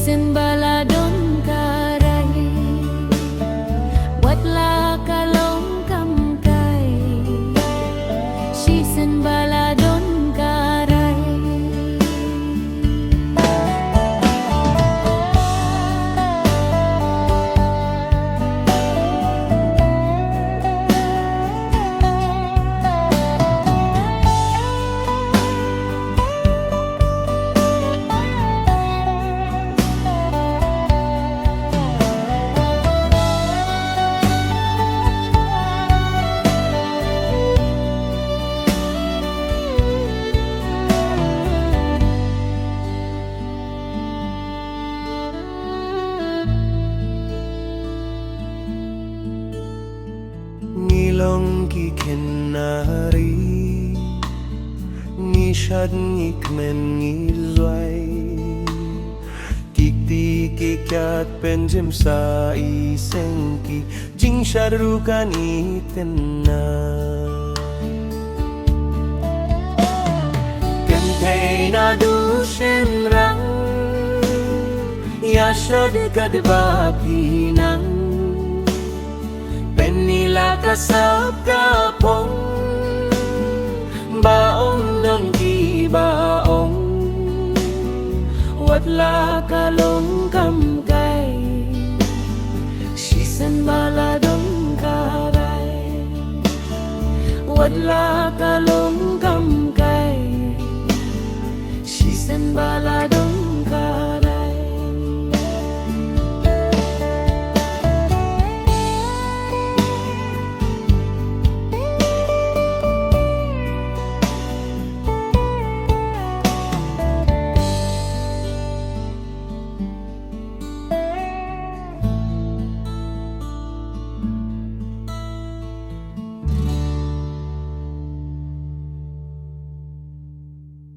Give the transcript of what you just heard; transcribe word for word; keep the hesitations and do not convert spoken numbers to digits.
Shisien ba la don ka rai, wat la ka long kam kai. Shisien ba la don ka rai. Ngi long ki khynnah ri, ngi shad ngi kmen ngi lwai. Ki kti ki kjat pynjim sa i seng, ki jingshad ruh kan i tynnat. Kynthei naduh shynrang, ïa shad katba phi nang. Pynïaid la ka sap ka phong, ba ong don kiba ong, wat la ka long kam